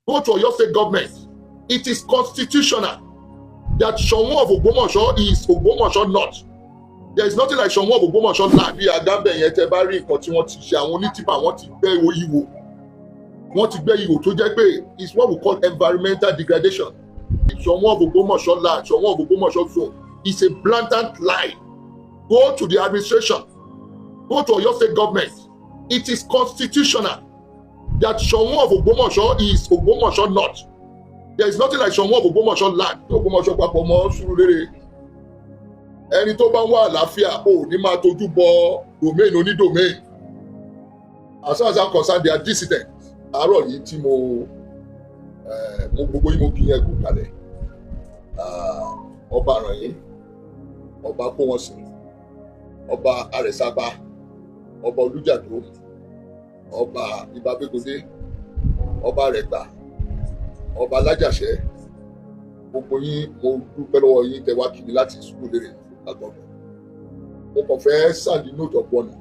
Go to Oyo State government. It is constitutional that Ṣọ̀ún of Ògbómọ̀ṣọ́ is Ògbómọ̀ṣọ́ North. There is nothing like Ṣọ̀ún of Ògbómọ̀ṣọ́ land. Bí agábẹ̀ yẹn, tẹ́ bá rí nǹkan tí wọ́n ti ṣe, àwọn onítìpà, wọ́n ti gbẹ́ ihò, wọ́n ti gbẹ́ ihò tó jẹ́ pé is what we call environmental degradation. Ṣọ̀ún of Ògbómọ̀ṣọ́ land, Ṣọ̀ún of Ògbómọ̀ṣọ́ zone is a blatant lie. Go to the administration. Go to Oyo State government. It is constitutional that Ṣọ̀ún of Ògbómọ̀ṣọ́ is Ògbómọ̀ṣọ́ North. There is nothing like Ṣọ̀ún of Ògbómọ̀ṣọ́ land. Ògbómọ̀ṣọ́ papọ̀ mọ́ Sùúrùlérè. Ẹni tó bá ń wá àlàáfíà ò ní máa tójú bọ domain onídomain. As far as I'm concerned, they are dissidents. Àárọ̀ yìí tí mo gbogbo yìí, mo kí yẹn kú kalẹ̀. Ọba Àrànyìn, Ọba Kówọnsìn, Ọba Àrẹ̀sábà, Ọba Olújàdó, Ọba Ìbábégodé, Ọba Rẹ̀gbà, Ọba Alájàṣẹ́, gbogbo yín, mo dúpẹ́ lọ́wọ́ yín tẹ́ wá kí mi láti Sùúrùlérè lágbọ̀dọ̀. Mo kàn fẹ́ sound note of warning.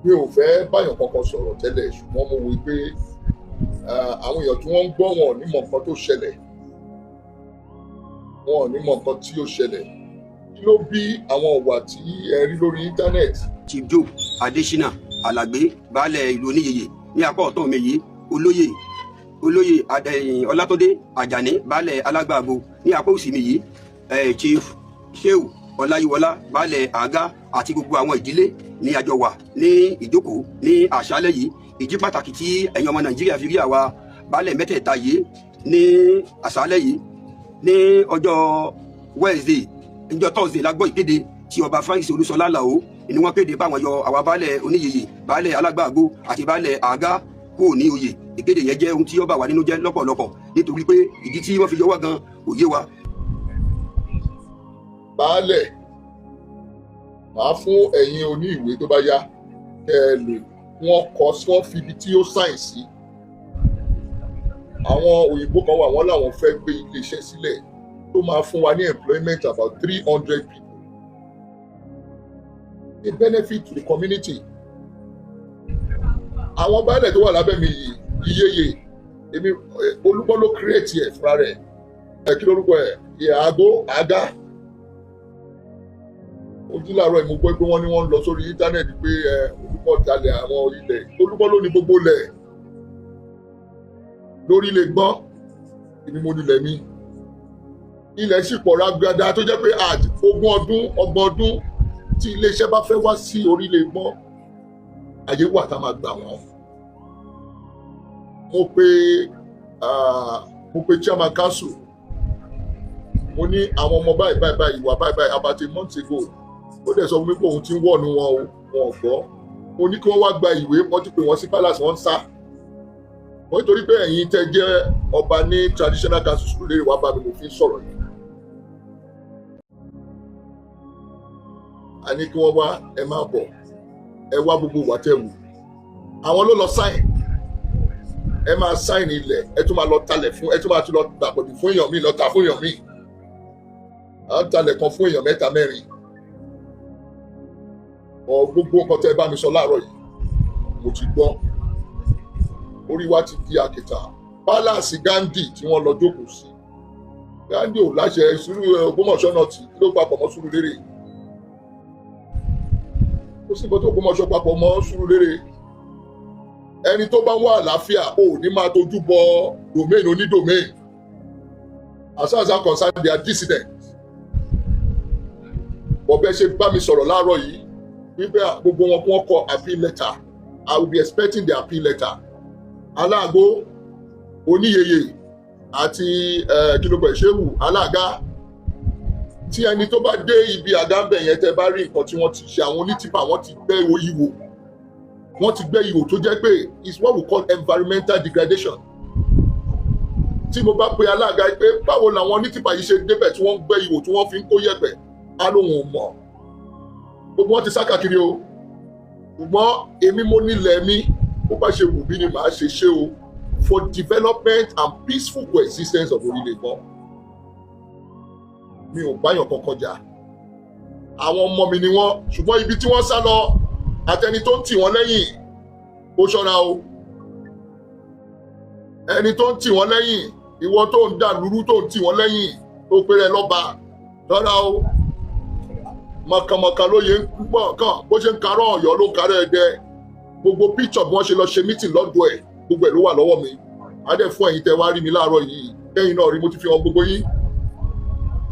Mi ò fẹ́ báyọ̀ kankan sọ̀rọ̀ tẹ́lẹ̀, ṣùgbọ́n mo wò pé àwọn èèyàn tí wọ́n ń gbọ́, wọn ò ní mọ nǹkan tó ṣẹlẹ̀, wọn ò ní mọ nǹkan tí ó ṣẹlẹ̀. Kí ló bí àwọn ìwà tí ẹ rí lórí íńtánẹ́ẹ̀tì? Chief Joe Adesina Alàgbé, baálẹ̀ ìlú Oníyeyè. Ní apá ọ̀tún mi yìí, Olóyè Ọlátúndé Àjàní, baálẹ̀ Alágbàgbò. Ní apá òsì mi yìí, Chief Sheu Ọláyíwọlá, baálẹ̀ Àgá, àti gbogbo àwọn ìdílé ní àjọ wà ní ìjókòó ní àṣálẹ́ yìí. Ìdí pàtàkì tí ẹ̀yin ọmọ Nàìjíríà fi rí àwa baálẹ̀ mẹ́tẹ̀ẹ̀ta yìí ní àṣálẹ́ yìí, ní ọjọ́ Wednesday, ọjọ́ Thursday, la gbọ́ ìkéde tí Ọba Francis Olúṣọlá Àlàó ni wọ́n kéde báwọn yọ àwa baálẹ̀ Oníyeyè, baálẹ̀ Alágbàgbó àti baálẹ̀ Àgá kúrò ní oyè. Ìkéde yẹn jẹ́ ohun tí ó bà wá nínú jẹ́ lọ́pọ̀lọpọ̀, nítorí pé ìdí tí wọ́n fi yọ wá gan kò yé wa. Baálẹ̀, màá fún ẹ̀yin oní ìwé tó bá yá kẹ́ ẹ lò. Wọ́n kọ sí, wọ́n fi ibi tí ó sign sí. Àwọn òyìnbó kan wà, wọ́n làwọn fẹ́ gbé iléeṣẹ́ sílẹ̀ tó máa fún wa ní employment about 300 people, a benefit to the community. Àwọn baálẹ̀ tó wà lábẹ́ mi yìí, Iyeye, èmi Olúgbọ́n ló create ẹ̀ fúnra rẹ̀. Ẹ kí lórúkọ ẹ̀? Àgó Àgá ojú làárọ̀ yìí, mo gbọ́ pé wọ́n ní wọ́n ń lọ sórí íńtánẹ́ẹ̀tì pé ẹ Olúgbọ́n talẹ̀ àwọn ilẹ̀. Olúgbọ́n ló ní gbogbo ilẹ̀ lórí ilé gbọ́n. Èmi mo nílẹ̀ mi, ilẹ̀ sì pọ̀ rágbádá tó jẹ́ pé 20 ọdún, 30 ọdún, tí iléeṣẹ́ bá fẹ́ wá sí orílẹ̀ gbọ́n, àyè wà tá a máa gbà wọ́n. Mo pe chairman council. Mo ní àwọn ọmọ báyìí báyìí báyìí, ìwà báyìí báyìí, about a month ago. Ó dẹ̀ sọ fún mi pé òun ti ń wọ̀nù wọn o, wọn ò gbọ́. Mo ní kí wọ́n wá gba ìwé. Wọ́n ti pè wọ́n sí palace, wọ́n ń sá wọ́n, nítorí pé ẹ̀yin tẹ́ jẹ́ ọba ní traditional council Sùúrùlérè wá bá mi, mo fi ń sọ̀rọ̀ yìí. A ní kí wọ́n wá, ẹ máa bọ̀, ẹ wá gbogbo wà tẹ́ wù. Àwọn ló lọ sign. Ẹ máa sign ilẹ̀, ẹ tún máa lọ talẹ̀ fún, ẹ tún máa tún lọ gbàbọ̀dì fún èèyàn míì, lọ ta fún èèyàn míì. À ń talẹ̀ kan fún èèyàn mẹ́ta, mẹ́rin. Ọ gbogbo nǹkan tẹ́ ẹ bá mi sọ láàárọ̀ yìí, mo ti gbọ́. Orí wa ti di àkìtà. Palace Gandhi tí wọ́n lọ jókòó sí, Gandhi ò láṣẹ sùúrù Ògbómọ̀ṣọ́ náà tì. Kí ló papọ̀ mọ́ Sùúrùlérè? Ó sì nǹkan tó Ògbómọ̀ṣọ́ papọ̀ mọ́ Sùúrùlérè. Ẹni tó bá ń wá àlàáfíà ò ní máa tójú bọ domain onídomain. As far as I'm concerned, they are dissidents. Bọ̀bẹ́ ṣe bá mi sọ̀rọ̀ láàárọ̀ yìí wípé gbogbo wọn kí wọ́n kọ appeal letter, I will be expecting the appeal letter. Aláàgó, Oníyeye àti kí ló pẹ̀, Ṣéwù Alága, tí ẹni tó bá dé ibi àga ń bẹ̀ yẹn, tẹ́ bá rí nǹkan tí wọ́n ti ṣe, àwọn onítìpà, wọ́n ti gbẹ́ ihò, wọ́n ti gbẹ́ ihò tó jẹ́ pé is what we call environmental degradation. Tí mo bá pe alága pé báwo làwọn onítìpà yìí ṣe débẹ̀ tí wọ́n ń gbẹ́ ihò tí wọ́n fi ń kó yẹ̀pẹ̀, á lóun ò mọ̀. Gbogbo wọn ti sá káàkiri o. Ṣùgbọ́n èmi mo nílẹ̀ mi, bó bá ṣe wù mí ni màá ṣe ṣe o, for development and peaceful coexistence of orílẹ̀ gan. Mi ò báyàn kankan jà. Àwọn ọmọ mi ni wọ́n, ṣùgbọ́n ibi tí wọ́n sá lọ àtẹni tó ń tì wọ́n lẹ́yìn, ó ṣọ́ra o. Ẹni tó ń tì wọ́n lẹ́yìn, ìwọ tó ń dà lúrú, tó ń tì wọ́n lẹ́yìn, tó péré lọ́ba lọ́ra o. Mọ̀kànmọ̀kàn lóye ń gbọ̀n kàn bó ṣe ń karọ́ Ọ̀yọ́ ló ń karọ́ Ẹdẹ. Gbogbo picture bí wọ́n ṣe lọ ṣe meeting lọ́dọ̀ ẹ̀, gbogbo ẹ̀ ló wà lọ́wọ́ mi. Adé fún ẹ̀yin tẹ́ wá rí mi láàárọ̀ yìí, kẹ́yìn náà rí, mo ti fi hàn gbogbo yín.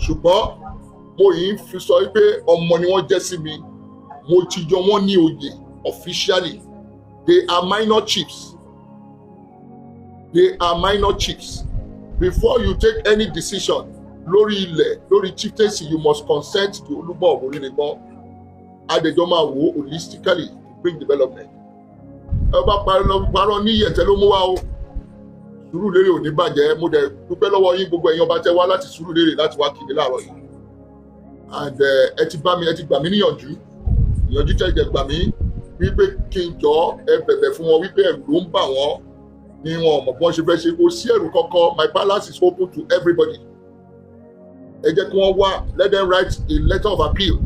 Ṣùgbọ́n mo yìí ń fi sọ pé ọmọ ni wọ́n jẹ́ sí mi. Mo ti yọ wọ́n ní oyè officially. They are minor chiefs, they are minor chiefs. Before you take any decision lórí ilẹ̀, lórí chieftaincy, you must consent to Olúgbọ́n of Orílẹ̀-Gbọ́n. Adẹjọ́ máa wò ó holistically to bring development. Ẹ bá parọ́ ní ìyẹ̀tẹ̀ ló mú wá o. Sùúrùlérè ò ní bàjẹ́. Mo dẹ̀ dúpẹ́ lọ́wọ́ yín, gbogbo ẹ̀yin ọba tẹ́ wá láti Sùúrùlérè láti wá kí mi láàárọ̀ yìí. And ẹ ti bá mi, ẹ ti gbà mí níyànjú. Ìyànjú tẹ́ ẹ gbà mí wípé kí n jọ ẹ bẹ̀bẹ̀ fún wọn, wípé ẹ̀rù ló ń bà wọ́n ní wọn ò mọ̀ bí wọ́n ṣe fẹ́ ṣe. Kò sí ẹ̀rù kankan. My palace is open to everybody. Ẹ jẹ́ kí wọ́n wá. Let them write a letter of appeal.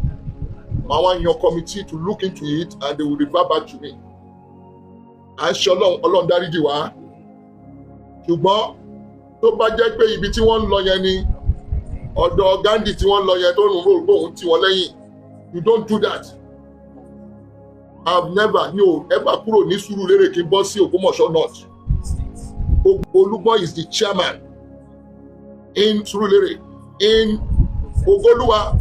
Màá wá yan committee to look into it and they will refer back to me. À ń ṣe Ọlọ́run, Ọlọ́run dáríjì wá. Ṣùgbọ́n tó bá jẹ́ pé ibi tí wọ́n ń lọ yẹn ni ọ̀dọ̀ Gandhi tí wọ́n ń lọ yẹn, tó ń rò pé òun tì wọ́n lẹ́yìn, you don't do that. I've never ní o ever kúrò ní Sùúrùlérè kí n bọ́ sí Ògbómọ̀ṣọ́ North. Olúgbọ́n is the chairman in Sùúrùlérè. In Ogoluwa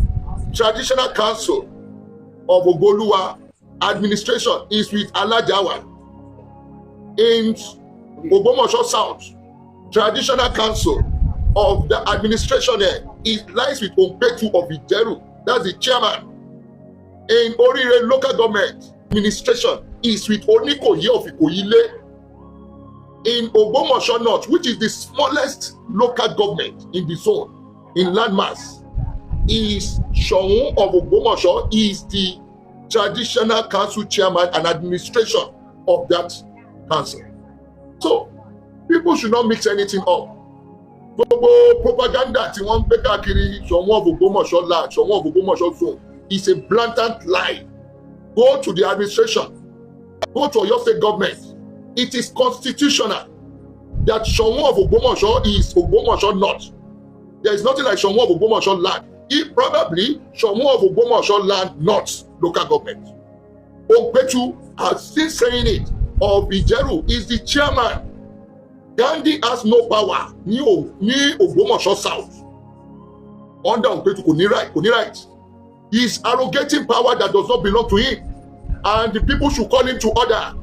Traditional Council of Ogoluwa, administration is with Alajawa. In Ògbómọ̀ṣọ́ South, Traditional Council of the administration there, it lies with Ompetu of Ijeru. That's the chairman. In Orire Local Government, administration is with Onikoyi of Ikoyile. In Ogbomoso North, which is the smallest local government in the zone in landmass, is Soun of Ogbomoso is the traditional council chairman and administration of that council. So people should not mix anything up. Gbogbo propaganda tí wọ́n ń gbé káàkiri, Ṣọ̀ún of Ògbómọ̀ṣọ́ land, Ṣọ̀ún of Ògbómọ̀ṣọ́ zone, is a blatant lie. Go to the administration, go to Oyo State government. It is constitutional that Ṣọ̀ún of Ògbómọ̀ṣọ́ is Ògbómọ̀ṣọ́ North. There is nothing like Ṣọ̀ún of Ògbómọ̀ṣọ́ land. If probably Ṣọ̀ún of Ògbómọ̀ṣọ́ land North local government. Ogbetu has still saying it of Ijeru is the chairman. Gandhi has no power ní Ògbómọ̀ṣọ́ South under Ogbetu. Kò ní right, kò ní right. He is arrogating power that does not belong to him, and the people should call him to order.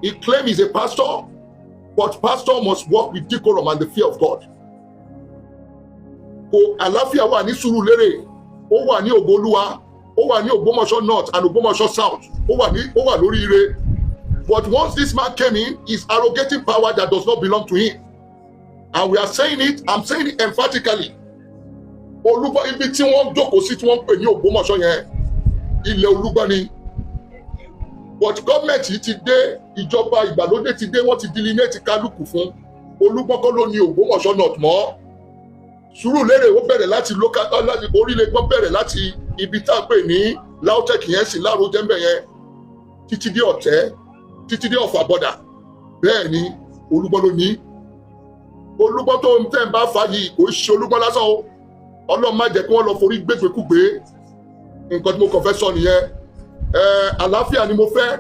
He claim he's a pastor, but pastor must work with decorum and the fear of God. Kò àlàáfíà wà ní Sùúrùlérè, ó wà ní Ògbólúwa, ó wà ní Ògbómọ̀ṣọ́ North and Ògbómọ̀ṣọ́ South, ó wà lóríire. But once this man came in, he's arrogating power that does not belong to him, and we are saying it, I'm saying it emphatically. Olúgbọ́n, ibi tí wọ́n jókòó sí tí wọ́n ń pè ní Ògbómọ̀ṣọ́ yẹn, ilẹ̀ Olúgbọ́n ni. But gọ́ọ̀mẹ̀ntì ti dé, ìjọba ìgbàlódé ti dé, wọ́n ti delineate kálukú fún. Olúgbọ́n kọ́ ló ní Ògbómọ̀ṣọ́ North mọ́. Sùúrùlérè, ó bẹ̀rẹ̀ láti local, láti Orílẹ̀-Gbọ́n, bẹ̀rẹ̀ láti ibi tá a pè ní LAUTECH yẹn sì láàrú jẹ́ńbẹ̀ yẹn títí dé Ọ̀tẹ́, títí dé Ọ̀fà border. Bẹ́ẹ̀ ni Olúgbọ́n ló ní. Olúgbọ́n tó ń tẹ̀ ń bá fa yìí, kò ṣe Olúgbọ́n lásán o. Ọlọ́run má jẹ́ kí wọ́n lọ forí gbégbékúgbé. Nǹkan tí mo kàn fẹ́ sọ nìyẹn. Ẹ àlàáfíà ni mo fẹ́.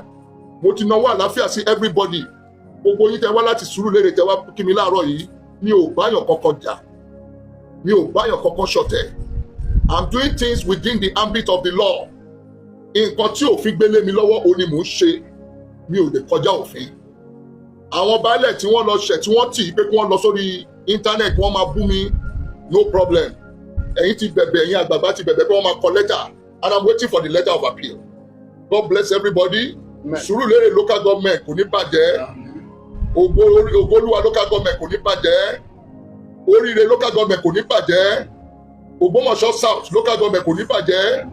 Mo ti náwó àlàáfíà sí everybody. Gbogbo yín tẹ wá láti Sùúrùlérè, tẹ wá kí mi láàárọ̀ yìí, mi ò báyàn kankan jà, mi ò báyàn kankan ṣọ̀tẹ̀. I'm doing things within the ambit of the law. Nǹkan tí òfin gbélé mi lọ́wọ́ òun ni mò ń ṣe. Mi ò lè kọjá òfin. Àwọn baálẹ̀ tí wọ́n lọ ṣẹ̀, tí wọ́n tì í pé kí wọ́n lọ sórí internet, wọ́n máa bú mi, no problem. Ẹ̀yin ti bẹ̀bẹ̀, ẹ̀yin àgbààgbà ti bẹ̀bẹ̀ pé wọ́n máa kọ lẹ́tà, and I'm waiting for the letter of appeal. God bless everybody. Sùúrùlérè Local Government kò ní bàjẹ́. Ògbólúwa Local Government kò ní bàjẹ́. Oríire Local Government kò ní bàjẹ́. Ògbómọ̀ṣọ́ South Local Government kò ní bàjẹ́.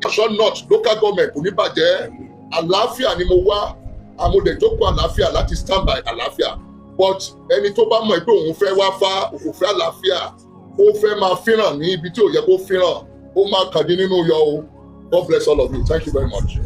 Ògbómọ̀ṣọ́ North Local Government kò ní bàjẹ́. Àlàáfíà ni mo wá. Àmọ̀dẹ̀jókòó àlàáfíà láti stand by àlàáfíà, but ẹni tó bá mọ̀ pé òun fẹ́ wá fá òun fẹ́ àlàáfíà, ó fẹ́ máa fíràn ní ibi tí ò yẹ kó fíràn, ó máa kàdí nínú yọ o. God bless all of you. Thank you very much.